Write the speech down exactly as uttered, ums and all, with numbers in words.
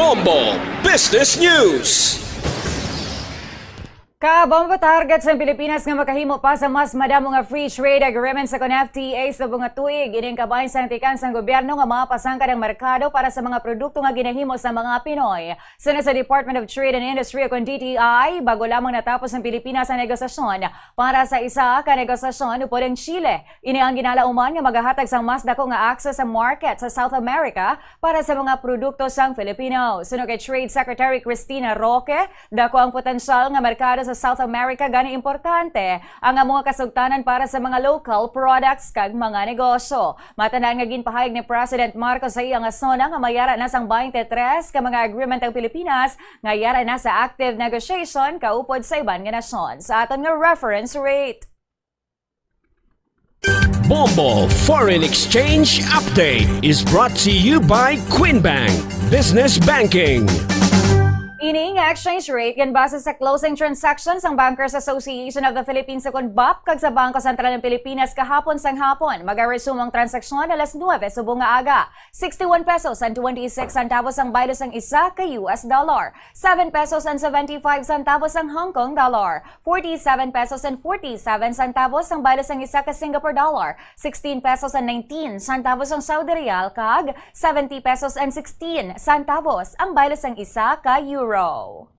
Bombo Business News. Kabombo, target sang Pilipinas nga makahimo pa sa mas madamo nga free trade agreement sa kon F T A sa bunga tuig. Ining kabahin sang tikan sang gobyerno nga mapasangkad ang merkado para sa mga produkto nga ginahimo sa mga Pinoy. Sino sa Department of Trade and Industry o kon D T I, bago lamang natapos ng Pilipinas ang negosasyon para sa isa ka negosasyon upod ang Chile. Ini ang ginalauman nga magahatag sang mas dako nga access sa market sa South America para sa mga produkto sang Filipino. Suno kay Trade Secretary Cristina Roque, dako ang potensyal nga merkado sa South America, gani importante ang amo nga kasugtanan para sa mga local products kag mga negosyo. Matanan nga ginpahayag ni President Marcos sa iya nga SONA nga mayara na sang twenty-three ka mga agreement ang Pilipinas nga yara na sa active negotiation kaupod sa iban nga nasyon. Sa aton nga reference rate. Bombo Foreign Exchange Update is brought to you by Queen Bank Business Banking. Ini nga exchange rate ginbase sa closing transactions sang Bankers Association of the Philippines, kon BAPH, kag sa Bangko Sentral ng Pilipinas kahapon sang hapon. Magaresumo ang transaksyon alas nuebe subong nga aga. Sixty-one pesos and twenty-six centavos ang baylo sang isa ka U S dollar. Seven pesos and seventy-five centavos ang Hong Kong dollar. Forty-seven pesos and forty-seven centavos ang baylo sang isa ka Singapore dollar. Sixteen pesos and nineteen centavos ang Saudi riyal, kag seventy pesos and sixteen centavos ang baylo sang isa ka euro.